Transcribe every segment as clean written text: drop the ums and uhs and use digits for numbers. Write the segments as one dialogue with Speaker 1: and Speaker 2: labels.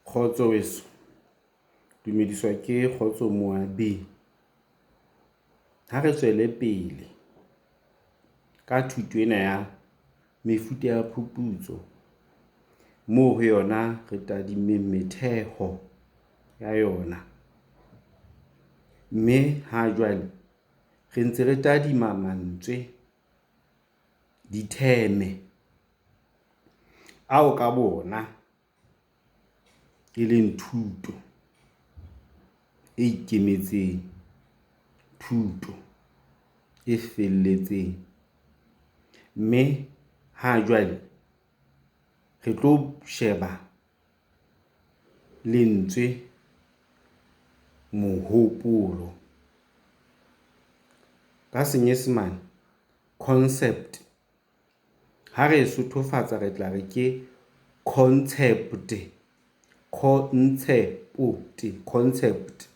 Speaker 1: Kgotso weso, dumediswa ke Kgotso Moabi. Ha re tswele pele ka thuto ena ya mefuta ya phuputso moo ho yona re tadimmeng metheho ya yona. Mme ha jwale re ntse re tadima mantswe, ditheme ao ka boona e leng thuto e ikemetseng, thuto e felletseng. Mme ha jwale re tlo sheba lentswe mohopolo. Ka senyesemane concept, ha re e sothofatsa re tla re ke concept, khontshepote, concept,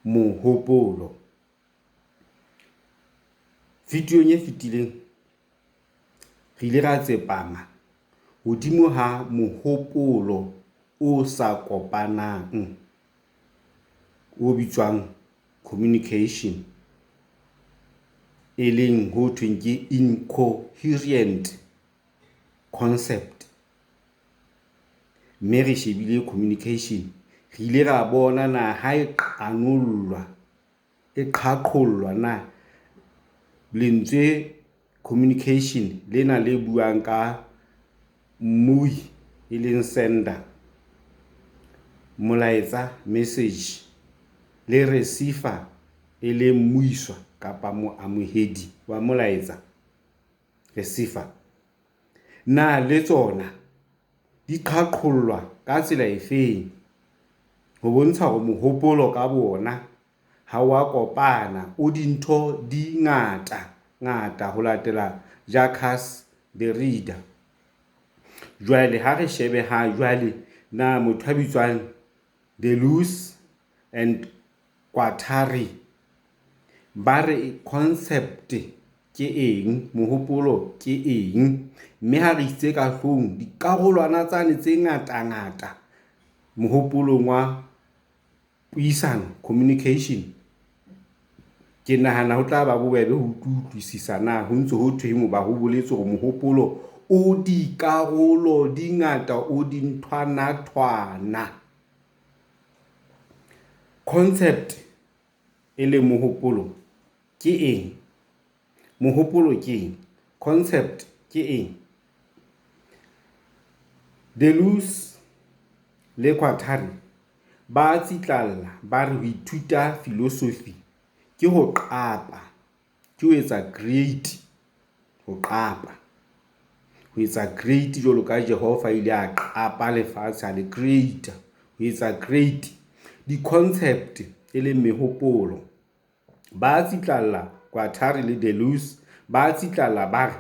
Speaker 1: mohopolo. Videong e fetileng re ile ra tsepama hodimo ha mohopolo o sa kopanang, o bitswang communication, e leng ho thweng ke incoherent concept. Mme re shebile communication, re ile ra bona na ha e qanollwa, e qhaqhollwa na lentswe communication lena le buang ka mmui e leng sender, molaetsa message le receiver e leng mmuiswa kapa moamohedi wa molaetsa, receiver. Na le tsona di qhaqhollwa ka tsela efeng ho bontsha hore mohopolo ka bo ona ha wa kopana, o dintho di ngata ngata ho latela Jacques Derrida. Jwale ha re shebe ha jwale na motho a bitswang Deleuze and Guattari ba re concept ke eng, mohopolo ke eng? Mme ha re isitse ka hloohong dikarolwana tsane tse ngatangata mohopolong wa puisano, communication, ke nahana ho tla ba bobebe ho utlwisisa na ho ntso ho thweng hoba ho boletswe hore mohopolo o dikarolo di ngata, o dinthwana-thwana. Concept e leng mohopolo ke eng? Mohopolo ke eng? Concept ke eng? Deleuze le Guattari ba tsitlalla ba re ho ithuta filosofi ke ho qapa, ke ho etsa create, ho qapa. Ho etsa create jwalo ka Jehova a ile a qapa lefatshe, a le create-a, ho etsa create di-concept e leng mehopolo. Ba tsitlalla Guattari le Deleuze ba tsitlalla ba re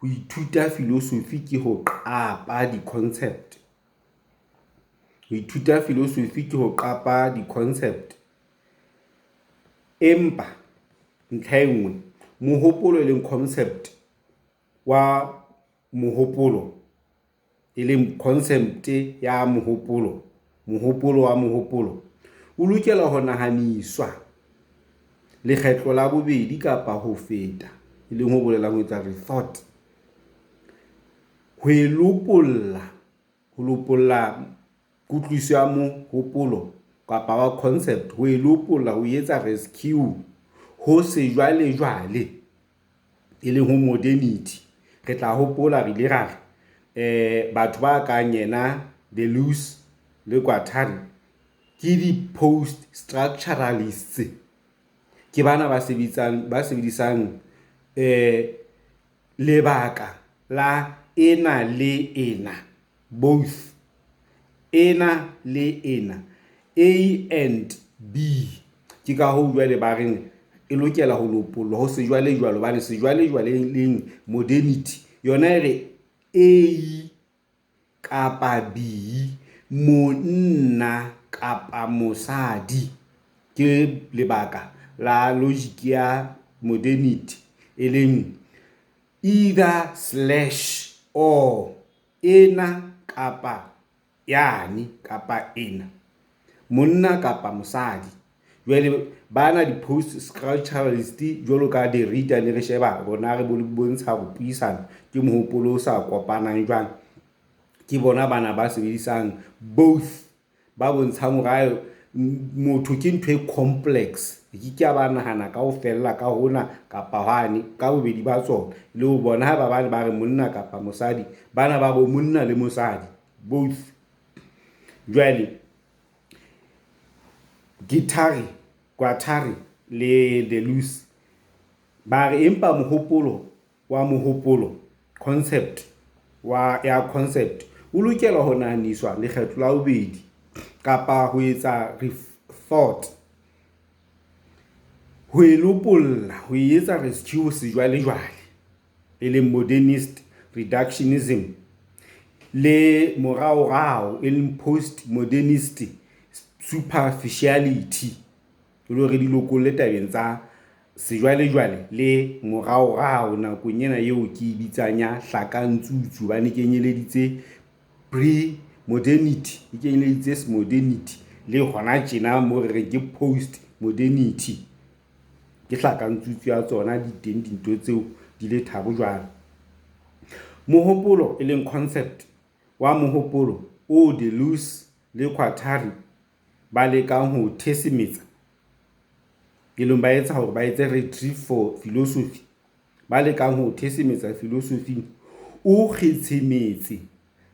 Speaker 1: ho ithuta filosofi ke ho qapa di-concept. Ho ithuta filosofi ke ho qapa di-concept. Empa ntlha e nngwe, mohopolo e leng concept wa mohopolo, e leng concept ya mohopolo, mohopolo wa mohopolo o lokela ho nahaniswa lekgetlo la bobedi kapa ho feta, e leng ho bolelang ho etsa rethought. Ho e lopolla, ho lopolla kutlwisiso ya mohopolo kapa wa concept, ho e lopolla, ho etsa rescue ho sejwalejwale, e leng ho modernity. Re tla hopola re ile ra re batho ba kang yena Deleuze le Guattari ke di-post structuralists. Ke bana ba sebetsang, ba sebedisang lebaka la ena le ena, both ena le ena, A and B. Ke ka hoo jwale ba reng e lokela ho lopollwa ho sejwalejwale hobane sejwalejwale e leng modernity yona e re A kapa B, monna kapa mosadi. Ke lebaka la logic ya modernity e leng either slash or, ena kapa. yane kapa ena, monna kapa mosadi. Jwale bana di-post structuralist jwalo ka Derrida ne re sheba rona re bontsha hore puisano ke mohopolo o sa kopanang jwang. Ke bona bana ba sebedisang both, ba bontshang hore motho ke ntho e complex, e ke ke ya ba nahana ka ho fella ka hona kapa hwane, ka bobedi ba tsona. Le ho bona ha ba bane ba re monna kapa mosadi, bana ba bo monna le mosadi, both. Jwale Guattari le Deleuze ba re empa mohopolo wa mohopolo, concept wa ya concept o lokela ho nahaniswa lekgetlo la bobedi kapa ho etsa rethought, ho e lopolla, ho e etsa rescue sejwalejwale, e leng modernist reductionism le moraorao e leng postmodernist superficiality, e le hore di lokolle tabeng tsa sejwalejwale le moraorao nakong ena eo ke e bitsang ya hlakantsutsu hobane e kenyeleditse pre-modernity, e kenyeleditse modernity le hona tjena mo re reng ke post-modernity. Ke hlakantsutsu ya tsona di teng dintho tseo di le tharo jwalo. Mohopolo e leng concept wa mohopolo o Deleuze le Guattari ba lekang ho thesemetsa, e leng ba etsa hore ba etse retrieve for philosophy, ba lekang ho thesemetsa philosophy-ing o kgetshemetse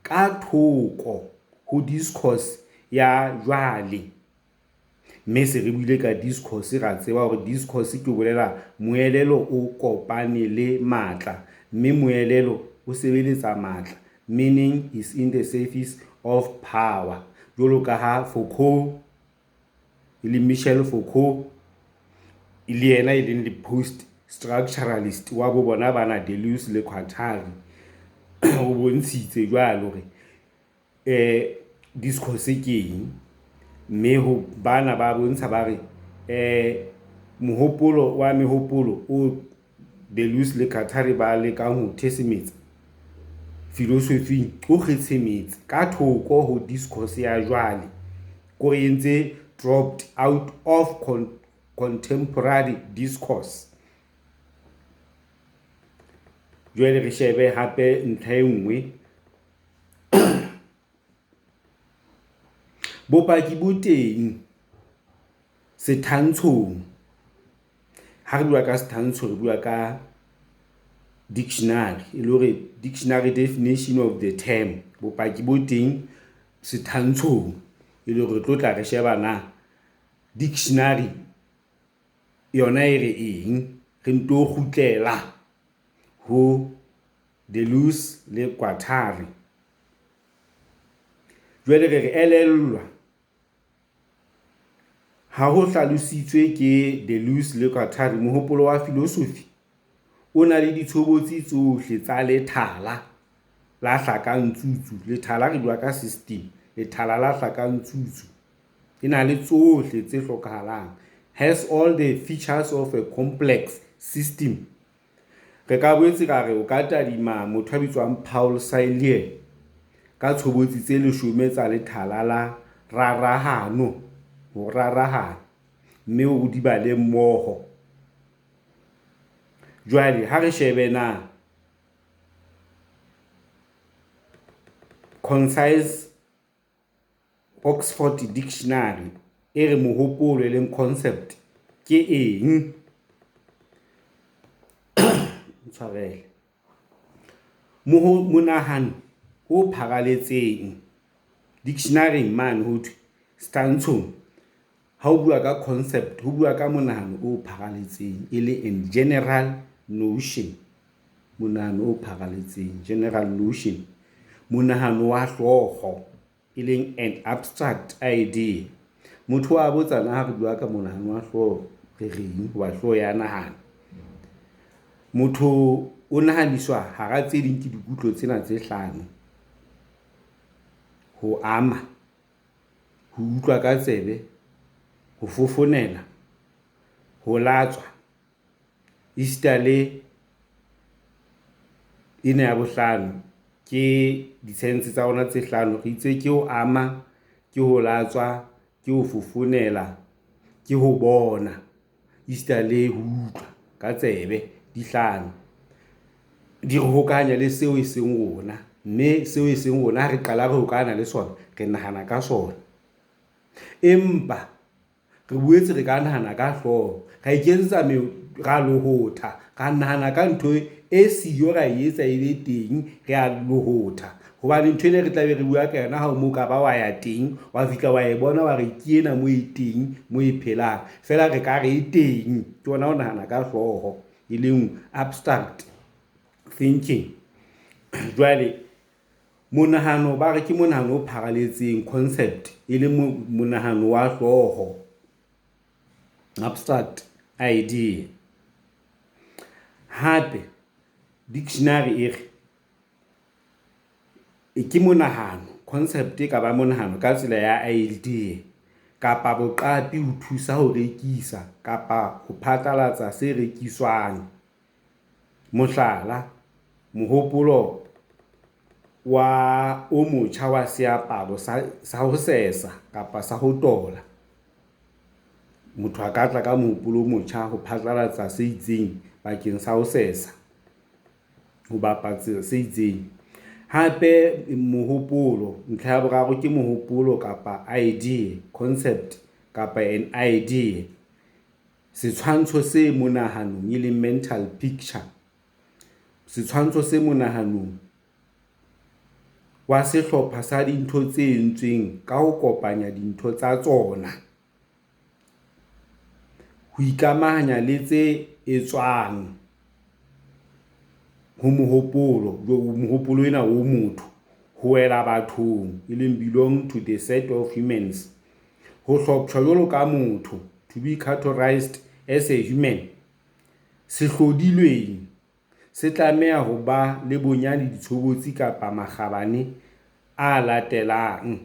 Speaker 1: ka thoko ho discourse ya jwale. Mme se re buile ka discourse, ra tseba hore discourse ke ho bolela moelelo o kopane le matla, mme moelelo o sebeletsa matla. Meaning is in the service of power. Jwalo ka ha Foucault le Michel Foucault le yena e leng le post structuralist wa bo bona bana Deleuze le Guattari o bontshitse jwalo hore discourse ke eng, mme ho bana ba bontsha ba re mohopolo wa mehopolo o Deleuze le Guattari ba lekang ho thesemetsa philosophy-ing o kgetshemetse ka thoko ho discourse ya jwale, ko re entse dropped out of contemporary discourse. Jwale re shebe hape ntlha e nngwe. Bopaki bo teng sethantshong. Ha re bua ka sethantsho, re bua ka dictionary, e le hore dictionary definition of the term. Bopaki bo teng sethantshong e le hore re tlo tla re sheba na dictionary yona e re eng, re nto kgutlela ho Deleuze le Guattari. Jwale re re elellwa ha ho hlalositswe ke Deleuze le Guattari, mohopolo wa philosophy o na le ditshobotsi tsohle tsa lethala la hlakantsutsu. Lethala re bua ka system, lethala la hlakantsutsu e na le tsohle tse hlokahalang, has all the features of a complex system. Re ka boetse ka re o ka tadima motho a bitswang Paul Cillier ka tshobotsi tse 10 tsa lethala la rarahano, ho rarahana, mme o di bale mmoho. Jwale ha re shebe na Concise Oxford Dictionary e re mohopolo e leng concept ke eng? Ntshwarele. Monahano o pharaletseng dictionary-ing mane ho thwe setshwantshong ha o bua ka concept, ho bua ka monahano o pharaletseng e le in general notion. Monahano o pharaletseng, general notion. Monahano wa hlooho e leng an abstract idea. Motho wa botsa na ha re bua ka monahano wa hlooho re reng, hoba hlooho ya nahana. Motho o nahaniswa hara tse ding ke dikutlo tsena tse hlano. Ho ama, ho utlwa ka tsebe, ho fofonela, ho latswa, esita le ena ya bohlano. Ke di-sense tsa rona tse hlano. Re itse ke ho ama, ke ho latswa, ke ho fofonela, ke ho bona, esita le ho utlwa ka tsebe, di hlano. Di re hokahanya le seo e seng rona, mme seo e seng rona ha re qala re hokahana le sona, re nahana ka sona. Empa re boetse re ka nahana ka hlooho, ra iketsetsa ra lohotha, ra nahana ka ntho e siyo, ra e etsa e be teng, re a lohotha. Hobane ntho ena re tlabe re bua ka yona ha o mo ka ba wa ya teng, wa fihla wa e bona, wa re ke ena moo e teng, moo e phelang. Feela re ka re e teng. Ke hona ho nahana ka hlooho, e leng abstract thinking. Jwale monahano ba re ke monahano o pharaletseng concept, e leng monahano wa hlooho, abstract idea. Hape dictionary e re ke monahano, concept e ka ba monahano ka tsela ya idea kapa boqapi ho thusa ho rekisa kapa ho phatlalatsa se rekiswang. Mohlala, mohopolo wa o motjha wa seaparo sa ho sesa kapa sa ho tola. Motho a ka tla ka mohopolo o motjha ho phatlalatsa se itseng bakeng sa ho sesa, ho bapatsa se itseng. Hape mohopolo, ntlha ya boraro ke mohopolo kapa idea, concept kapa an idea. Setshwantsho se monahanong e leng mental picture. Setshwantsho se monahanong wa sehlopha sa dintho tse entsweng ka ho kopanya dintho tsa tsona. Ho ikamahanya le tse etswang ho mohopolo, mohopolo ena o motho ho wela bathong, e leng belong to the set of humans. Ho hloptjhwa jwalo ka motho, to be categorised as a human. Sehlodilweng se tlameha ho ba le bonyane ditshobotsi kapa makgabane a latelang.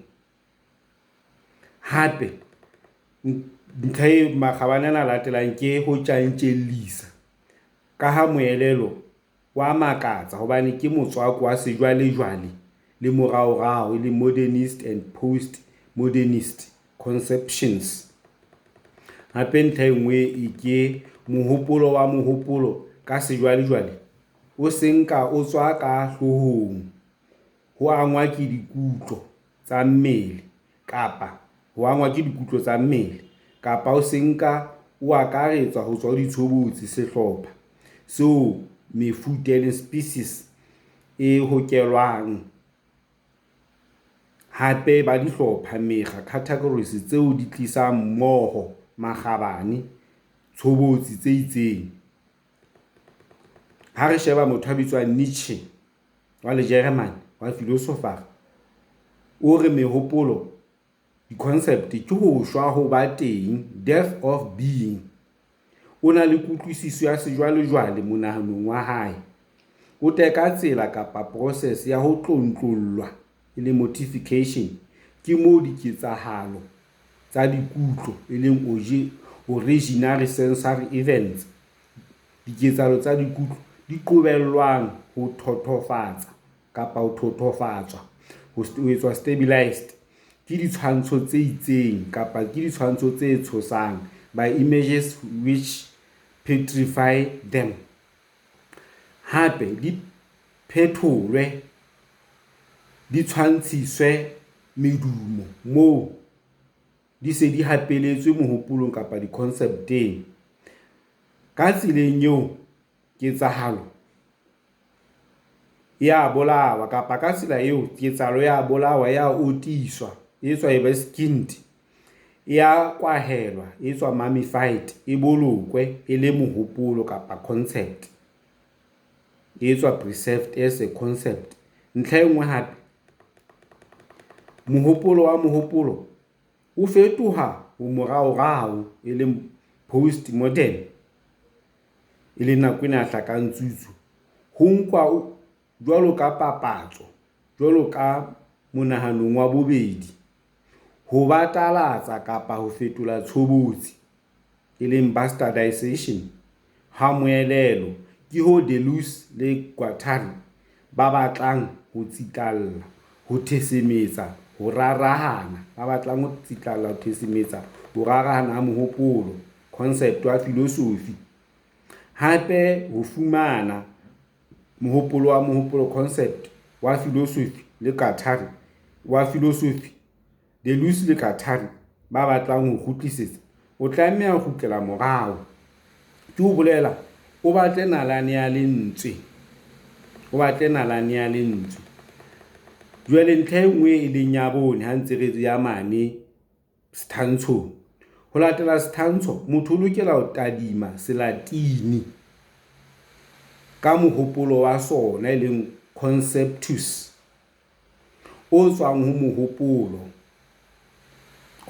Speaker 1: Hape ntlha e makgabane ana a latelang ke ho tjantjellisa ka ha moelelo wa makatsa hobane ke motswako wa sejwalejwale le moraorao, e leng modernist and postmodernist conceptions. Hape ntlha e nngwe e ke mohopolo wa mohopolo ka sejwalejwale, o se nka o tswa ka hloohong, ho angwa ke dikutlo tsa mmele kapa ho angwa ke dikutlo tsa mmele kapa o se nka o akaretswa ho tswa ho ditshobotsi, sehlopha seo mefuta, e leng species, e hokelwang. Hape ba dihlopha, mekga, categories, tseo di tlisang mmoho makgabane, tshobotsi tse itseng. Ha re sheba motho a bitswang Nietzsche wa le Jeremane wa filosofara, o re mehopolo, di-concept ke ho shwa ho ba teng, death of being. O na le kutlwisiso ya sejwalejwale monahanong wa hae. O teka tsela kapa process ya ho tlontlollwa, e leng mortification, ke moo diketsahalo tsa dikutlo, e leng originary sensory events, diketsahalo tsa dikutlo di qobellwang ho thothofatsa kapa ho thothofatswa, ho etswa stabilized ke ditshwantsho tse itseng kapa ke ditshwantsho tse tshosang, by images which petrify them. Hape di phetholwe, di tshwantshiswe medumo moo di se di hapeletswe mohopolong kapa di-concept-eng. Ka tseleng eo ketsahalo ya bolawa kapa ka tsela eo ketsahalo ya bolawa, ya otiswa, e etswa e be skinned, e ya kwahelwa, e etswa mummified, e bolokwe e le mohopolo kapa concept. E etswa preserved as a concept. Ntlha e nngwe hape, mohopolo wa mohopolo o fetoha ho moraorao, e leng postmodern, e leng nako ena ya hlakantsutsu. Ho nkwa jwalo ka papatso, jwalo ka monahanong wa bobedi, ho batalatsa kapa ho fetola tshobotsi, e leng bastardization, ha moelelo. Ke hoo Deleuze le Guattari ba batlang ho tsitlalla, ho thesemetsa, ho rarahana, ba batlang ho tsitlalla, ho thesemetsa, ho rarahana ha mohopolo, concept wa filosofi. Hape ho fumana mohopolo wa mohopolo, concept wa filosofi le Guattari wa filosofi, Deleuze le Guattari ba batlang ho kgutlisetsa, o tlameha ho kgutlela morao, ke ho bolela o batle nalane ya lentswe, o batle nalane ya lentswe. Jwale ntlha e nngwe e leng ya bone ha ntse re ya mane setshwantshong. Ho latela setshwantsho, motho o lokela ho tadima Selatine ka mohopolo wa sona, e leng conceptus, o tswang ho mohopolo,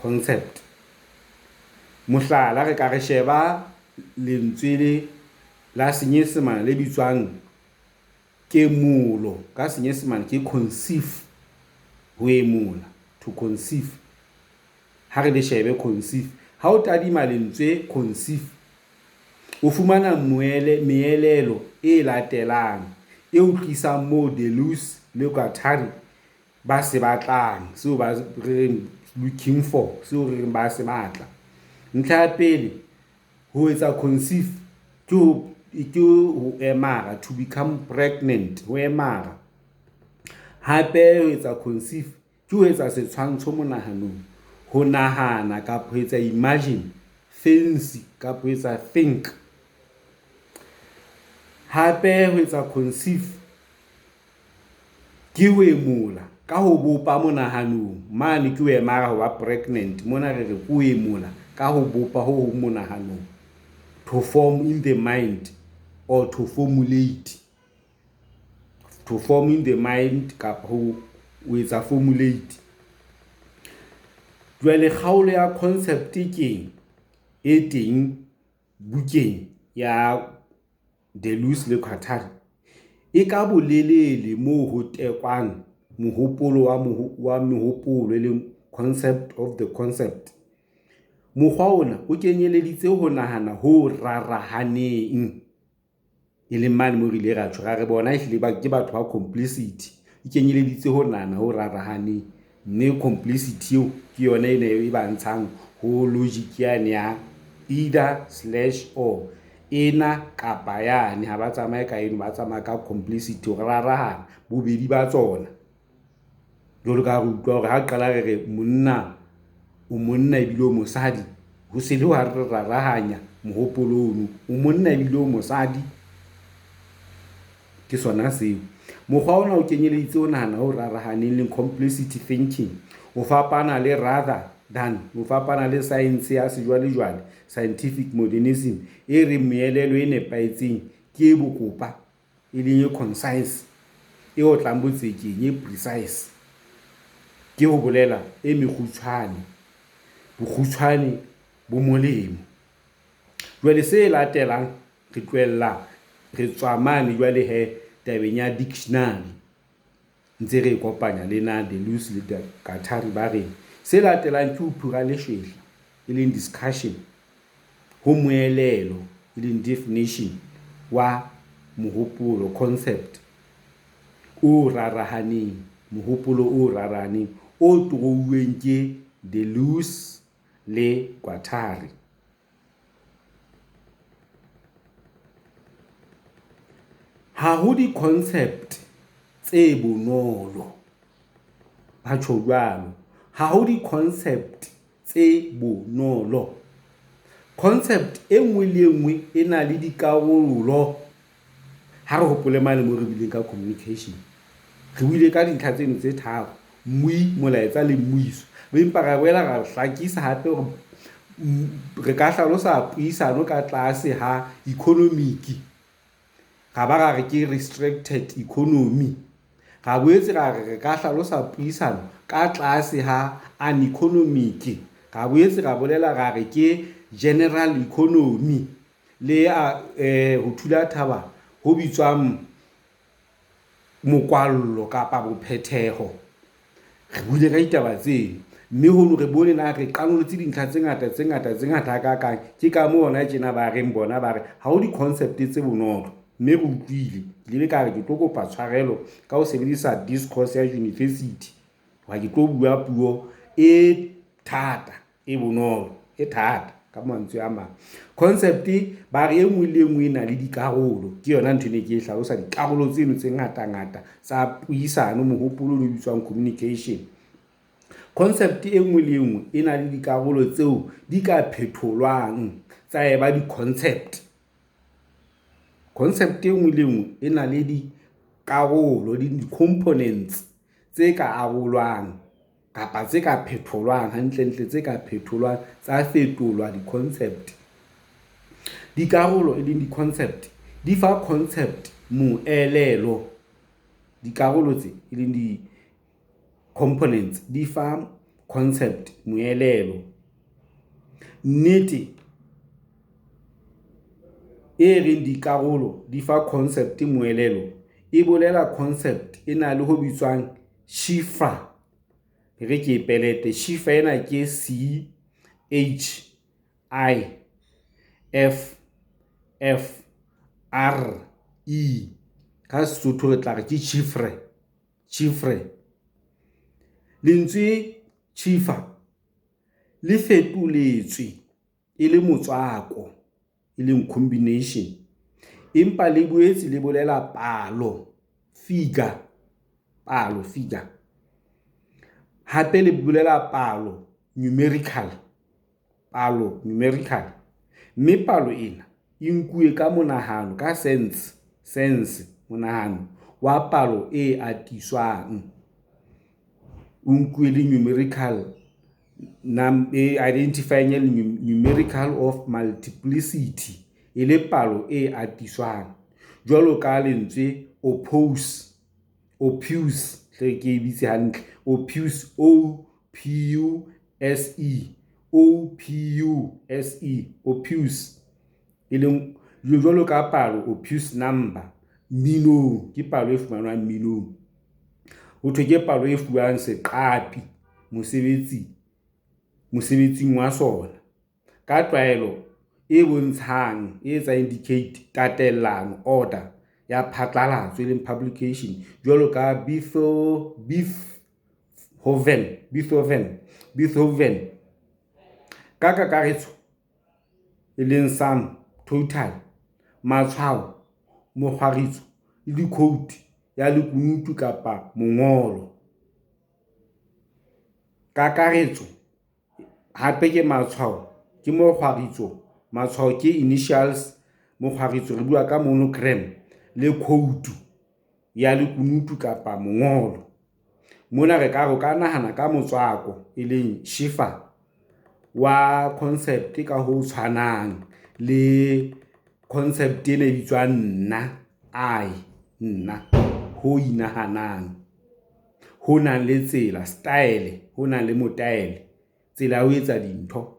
Speaker 1: concept. Mohlala, re ka re sheba lentswe la Senyesemane le bitswang kemolo, ka Senyesemane ke conceive, ho emola, to conceive. Ha re le shebe conceive, ha o tadima lentswe conceive, o fumana meelelo e latelang e o tlisang moo Deleuze le Guattari ba se batlang, seo ba reng looking for, seo re reng ba se batla. Ntlha ya pele, ho etsa conceive ke ho emara, to become pregnant, ho emara. Hape ho etsa conceive ke ho etsa setshwantsho monahanong, ho nahana kapa ho etsa imagine, fancy kapa ho etsa think. Hape ho etsa conceive ke ho emola ka ho bopa monahanong, mane ke ho emara ho ba pregnant, mona re re ke ho emola ka ho bopa ho hong monahanong, to form in the mind or to formulate, to form in the mind kapa ho etsa formulate. Jwale kgaolo ya concept keng e teng bukeng ya Deleuze le Guattari e ka bolelele moo ho tekwang mohopolo wa mehopolo, e leng concept of the concept. Mokgwa ona o kenyeleditse ho nahana ho rarahaneng, e leng mane moo re ile ra tjho ra re bona ehlile ke batho ba complicity, e kenyeleditse ho nahana ho rarahaneng, mme complicity eo ke yona e ne e ba ntshang ho logic yane ya either slash or, ena kapa yane, ha ba tsamaye ka eno, ba tsamaya ka complicity, ho rarahana bobedi ba tsona. Jwalo ka ha re utlwa hore ha qala re re monna o monna ebile o mosadi, ho se le wa re rarahanya mohopolo ono, o monna ebile o mosadi, ke sona seo. Mokgwa ona o kenyeleditse ho nahana ho rarahaneng le complexity thinking, ho fapana le rather than, ho fapana le science ya sejwalejwale, scientific modernism, e reng meelelo e nepahetseng ke e bokopa, e leng e concise, e otlang botsekeng, e precise, ke ho bolela e mekgutshwane, bokgutshwane bo molemo. Jwale se latelang re tlohella re tswa mane jwale he tabeng ya dictionary, ntse re e kopanya le na Deleuze le Guattari ba reng se latelang ke ho phura leshwehla, e leng discussion, ho moelelo, e leng definition wa mohopolo, concept o rarahaneng, mohopolo o rarahaneng o torouweng ke Deleuze le Guattari. Ha ho di-concept tse bonolo, ba tjho jwalo, ha ho di-concept tse bonolo. Concept e nngwe le e nngwe e na le dikarolo. Ha re hopole mane moo re buileng ka communication, re buile ka dintlha tseno tse tharo, mmui, molaetsa le mmuiswa. Empa ra boela ra hlakisa hape hore re ka hlalosa puisano ka tlase ha economic, ra ba ra re ke restricted economy. Ra boetse ra re re ka hlalosa puisano ka tlase ha uneconomic, ra boetse ra bolela ra re ke general economy le ho thula thaba ho bitswang mokwallo kapa bophetheho. Re buile ka ditaba tseno, mme hono re bone na re qanolotse dintlha tse ngata tse ngata tse ngata hakakang. Ke ka moo hona tjena ba reng bona ba re ha ho di-concept tse bonolo. Mme re utlwile, ke ile ka re ke tlo kopa tshwarelo ka ho sebedisa discourse ya university hoba ke tlo bua puo e thata, e bonolo, e thata ka mantswe a mang. Concept ba re e nngwe le e nngwe e na le dikarolo. Ke yona ntho e ne ke e hlalosa dikarolo tseno tse ngatangata tsa puisano, mohopolo o bitswang communication. Concept e nngwe le e nngwe e na le dikarolo tseo di ka phetholwang tsa eba di-concept. Concept e nngwe le e nngwe e na le dikarolo, di-components tse ka arolwang kapa tse ka phetholwang hantlentle, tse ka phetholwang tsa fetolwa di-concept. Dikarolo e leng di-concept di fa concept moelelo. Dikarolo tse e leng di-components di fa concept moelelo. Nnete e reng dikarolo di fa concept moelelo e bolela concept e na le ho bitswang chiffre. E re ke e pelete. Chiffre ena ke C H I F F R E. Ka Sesotho re tla re ke chiffre, chiffre. Lentswe chiffre le fetoletswe e le motswako, e leng combination. Empa le boetse le bolela palo, figure, palo, figure. Hape le bolela palo, numerical, palo, numerical. Mme palo ena e nkuwe ka monahano, ka sense, sense, monahano wa palo e atiswang. O nkuwe le numerical e identify-eng le numerical of multiplicity e le palo e atiswang. Jwalo ka lentswe oppose, oppose hle ke e bitse hantle. Oppose, O P U S E, O P U S E, oppose. E leng jwalo ka palo oppose number mminong, ke palo e fumanwang mminong. Ho thwe ke palo e fuwang seqapi mosebetsi, mosebetsing wa sona. Ka tlwaelo e bontshang, e etsang indicate tatellano, order ya phatlalatso e leng publication. Jwalo ka Beethoven, Beethoven, Beethoven. Ka kakaretso e leng sum total, matshwao, mokgwaritso le dikhoutu ya lekunutu kapa mongolo. Kakaretso hape ke matshwao, ke mokgwaritso. Matshwao ke initials, mokgwaritso re bua ka monogram le khoutu ya lekunutu kapa mongolo. Mona re ka re o ka nahana ka motswako e leng chiffre wa concept ka ho tshwanang le concept ena e bitswang nna, I, nna, ho inahanang. Ho nang le tsela, style, ho nang le motaele, tsela ya ho etsa dintho.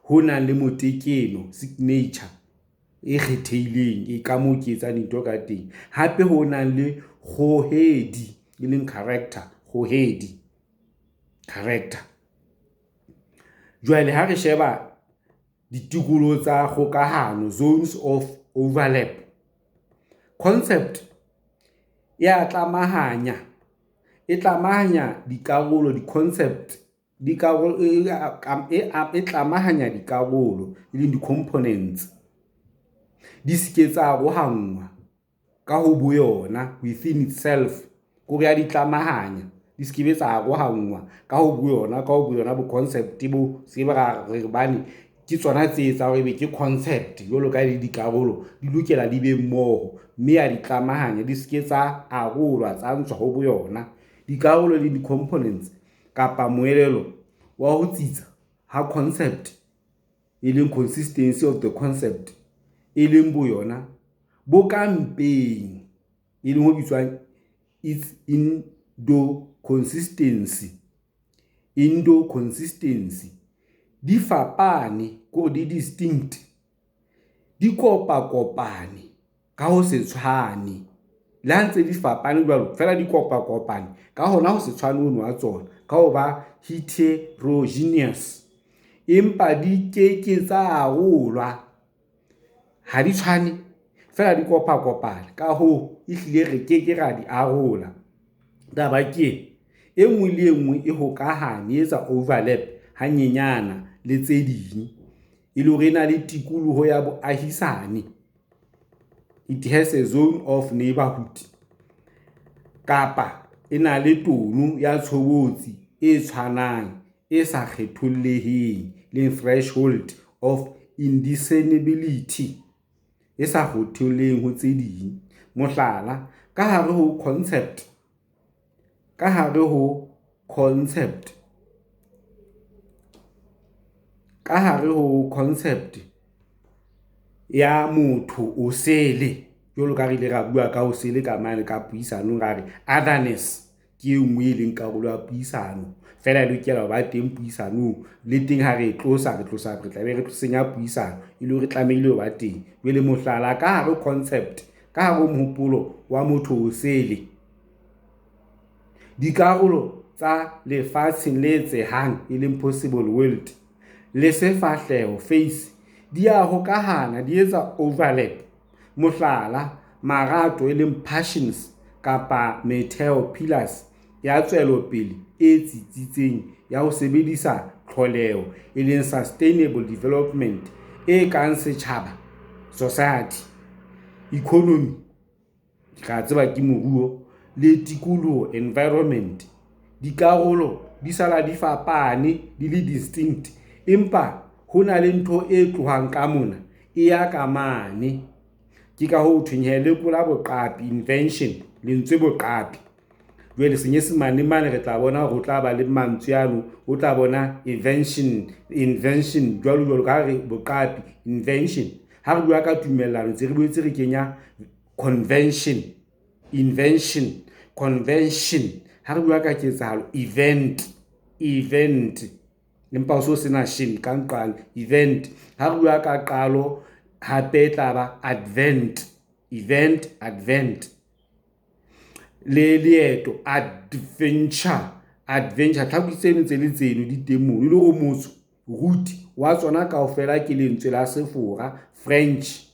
Speaker 1: Ho nang le motekeno, signature e kgethehileng e ka moo ke etsang dintho ka teng. Hape ho nang le kgohedi e leng character, kgohedi, character. Jwale ha re sheba ditikoloho tsa kgokahano, zones of overlap. Concept ya tlamahanya, e tlamahanya dikarolo, di-concept, dikarolo e tlamahanya dikarolo e leng di-components. Di seke tsa arohanngwa ka ho boyona, within itself. Kore ya di tlamahanya, di sekebe tsa arohanngwa ka ho boyona, ka ho boyona bo concept bo se be ra re bane ke tsona tse etsang hore ebe ke concept jwalo ka ha e le dikarolo di lokela di be mmoho. Mme ya di tlamahanya, di seke tsa arolwa, tsa ntshwa ho boyona. Dikarolo le di-components kapa moelelo wa ho tsitsa ha concept e leng consistency of the concept, e leng boyona bo ka mpeng, e leng ho bitswang its indoconsistency, indoconsistency. Di fapane kore di distinct, di kopakopane ka ho se tshwane. Le ha ntse di fapane jwalo, feela di kopakopane ka hona ho se tshwane hono ha tsona, ka ho ba heterogeneous. Empa di keke tsa arolwa, ha di tshwane. Feela di kopakopane, ka hoo, ehlile re ke ke ra di arola. Taba ke ena, e nngwe le e nngwe e hokahane, e etsa overlap hanyenyana le tse ding. E le hore e na le tikoloho ya boahisane. It has a zone of neighbourhood kapa e na le tono ya tshobotsi e tshwanang, e sa kgetholleheng, le threshold of indiscernibility, e sa kgetholleng ho tse ding. Mohlala, ka hare ho concept ya motho o sele, jwalo ka ha re ile ra bua ka o sele ka mane ka puisanong, ra re otherness ke e nngwe e leng karolo ya puisano. Feela e lokela ho ba teng puisanong le teng ha re e tlosa, re tlosa re tla be re senya puisano e le hore tlamehile ho ba teng. Jwale mohlala, ka hare ho concept, ka hare ho mohopolo wa motho o sele, dikarolo tsa lefatshe le etsehang, e leng possible world, le sefahleho, face, di a hokahana, di etsa overlap. Mohlala, marato, e leng passions, kapa metheo, pillars, ya tswelopele e tsitsitseng ya ho sebedisa tlholeho, e leng sustainable development, e kang setjhaba, society, economy, re a tseba ke moruo, le tikoloho, environment. Dikarolo di sala di fapane, di le distinct, empa ho na le ntho e tlohang ka mona e ya ka mane. Ke ka hoo ho thweng he, lekola boqapi, invention, lentswe boqapi. Jwale senyesemane mane re tla bona hore ho tla ba le mantswe ano, o tla bona invention, invention jwalo jwalo ka ha re boqapi, invention. Ha re bua ka tumellano tse re boetse re kenya convention, invention, convention. Ha re bua ka ketsahalo event, event, empa ho so sena shen ka nqane, event. Ha re bua ka qalo hape e tla ba advent, event, advent. Le leeto adventure, adventure. Tlhaku tseno tse le tseno di teng mono e le hore motso, root wa tsona kaofela ke lentswe la Sefora, French,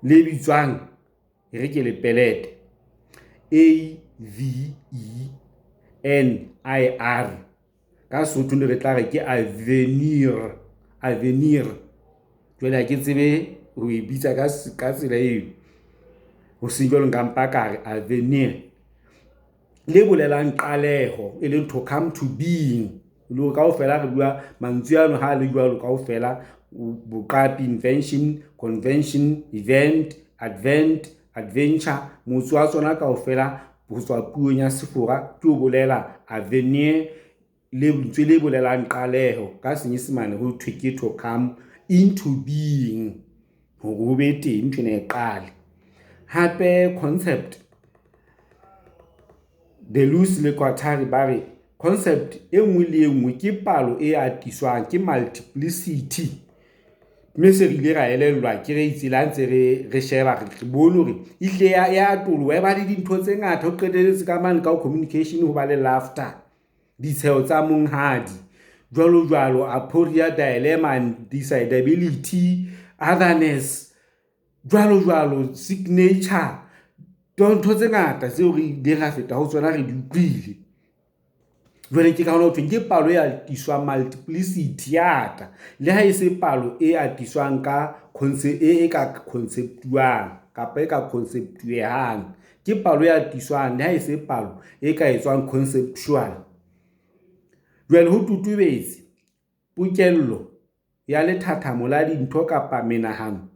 Speaker 1: le bitswang, e re ke le pelete, A V E N I R. Ka Sesotho ne re tla re ke avenir, avenir. Jwale ha ke tsebe ho e bitsa ka tsela eo, ho seng jwalo nka mpa ka re avenir. Le bolelang qaleho, e leng to come to being. Le hore kaofela re bua mantswe ano ha a le jwalo kaofela, boqapi, invention, convention, event, advent, adventure. Motso wa tsona kaofela ho tswa puong ya Sefora ke ho bolela avenir, lentswe le bolelang qaleho. Ka senyesemane ho thwe ke to come into being, hore ho be teng nthwena e qale. Hape concept, Deleuze le Guattari ba re concept e nngwe le e nngwe ke palo e atiswang, ke multiplicity. Mme se re ile ra elellwa ke re itse le ha ntse re sheba re bone hore ehlile ya atoloha, e ba le dintho tse ngata. Ho qetelletse ka mane ka ho communication ho ba le laughter, ditsheho tsa monghadi, jwalo jwalo, aporia dilemma, undecidability, otherness, jwalo jwalo, signature. Ntho tse ngata tseo re ileng ra feta ho tsona, re di utlwile. Jwale ke ka hona ho thweng ke palo e atiswang, multiplicity ya ata. Le ha e se palo e atiswang ka e ka concept-uwang kapa e ka concept-uwehang. Ke palo e atiswang le ha e se palo e ka etswang conceptual. Jwale ho totobetse pokello ya lethathamo la dintho kapa menahano,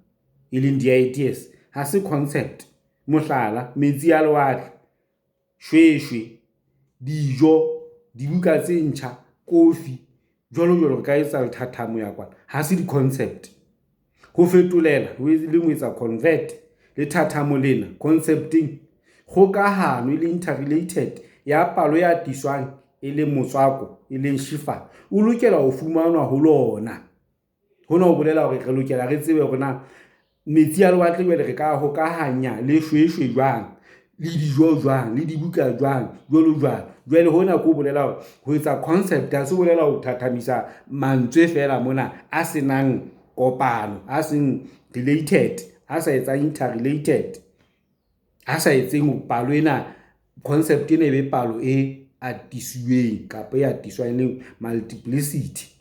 Speaker 1: e leng di-ideas, ha se concept. Mohlala, metsi a lewatle, shweshwe, dijo, dibuka tse ntjha, kofi, jwalo jwalo. Re ka etsa lethathamo ya kwana, ha se di-concept. Ho fetolela, e leng ho etsa convert lethathamo lena concept-eng, kgokahano e leng interrelated ya palo e atiswang e leng motswako, e leng shifa, o lokela ho fumanwa ho lona. Hona ho bolela hore re lokela re tsebe hore na metsi a lewatle jwale re ka hokahanya le shweshwe jwang, le dijo jwang, le dibuka jwang, jwalo jwalo. Jwale hona ke ho bolela hore ho etsa concept ha se bolela ho thathamisa mantswe feela mona a senang kopano, a seng related. a sa etsang interrelated, a sa etseng hore palo ena, concept ena e be palo e atisiweng kapa e atiswang, e leng multiplicity.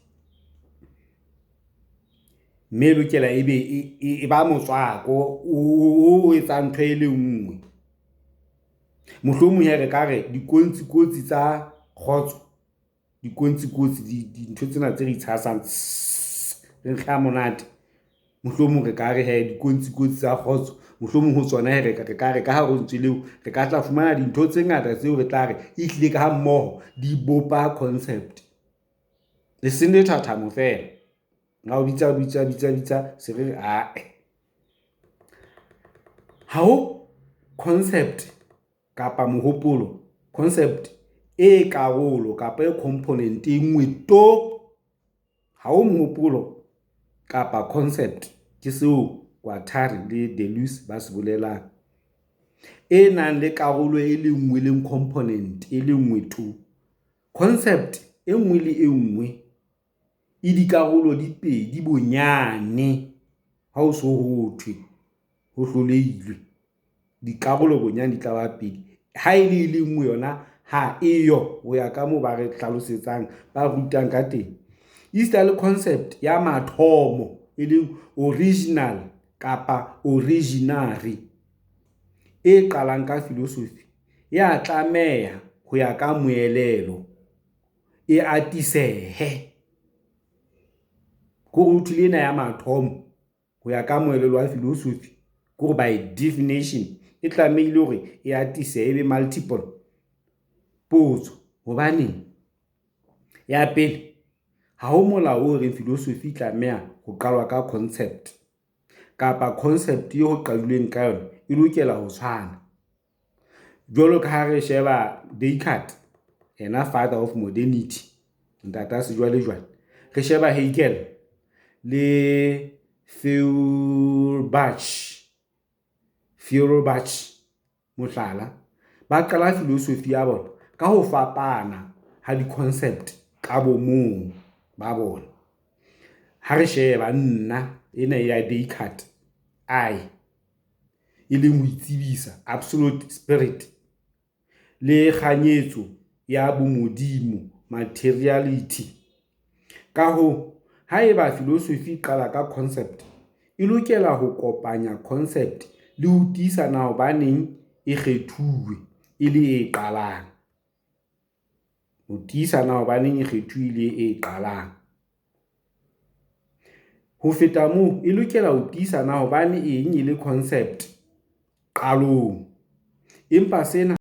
Speaker 1: Mme e lokela e be e ba motswako o etsang ntho e le nngwe. Mohlomong hee re ka re dikontsikotsi tsa kgotso, dikontsikotsi dintho tsena tse re itshasang re nkge ha monate. Mohlomong re ka re hee dikontsikotsi tsa kgotso, mohlomong ho tsona hee re ka re ka hare ho lentswe leo, re ka tla fumana dintho tse ngata tseo re tla re ehlile ka ha mmoho di bopa concept. E seng lethathamo feela la ho bitsa, bitsa, bitsa, bitsa se re re ae. Ha ho concept kapa mohopolo, concept e karolo kapa e component e nngwe to! Ha ho mohopolo kapa concept, ke seo Guattari le Deleuze ba se bolelang, e nang le karolo e le nngwe, e leng component e le nngwe to! Concept e nngwe le e nngwe e dikarolo di pedi bonyane, ha ho so ho thwe ho hlolehilwe. Dikarolo bonyane di tla ba pedi. Ha e le e le nngwe yona ha eyo ho ya ka moo ba re hlalosetsang, ba rutang ka teng. Esita le concept ya mathomo, e leng original kapa originary e qalang ka filosofi e a tlameha ho ya ka moelelo, e atisehe. Ke hore ho thwe le ena ya mathomo ho ya ka moelelo wa filosofi, ke hore by definition e tlamehile hore e atisehe, e be multiple. Potso, hobaneng? Ya pele, ha ho molao o reng filosofi e tlameha ho qalwa ka concept kapa concept eo ho qadilweng ka yona e lokela ho tshwana. Jwalo ka ha re sheba Descartes, yena father of modernity, ntata sejwalejwale. Re sheba Hegel le Feuerbach, Feuerbach mohlala, ba qala filosofi ya bona ka ho fapana ha di-concept ka bo mong ba bona. Ha re sheba nna ena ya Descartes I, e leng ho itsebisa absolute spirit le kganyetso ya bomodimo materiality. Ka hoo, haeba filosofi e qala ka concept, e lokela ho kopanya concept le ho tiisa na hobaneng e kgethuwe e le e qalang. Ho tiisa na hobaneng e kgethuwe e le e qalang. Ho feta moo, e lokela ho tiisa na hobane eng e le concept qalong. Empa sena.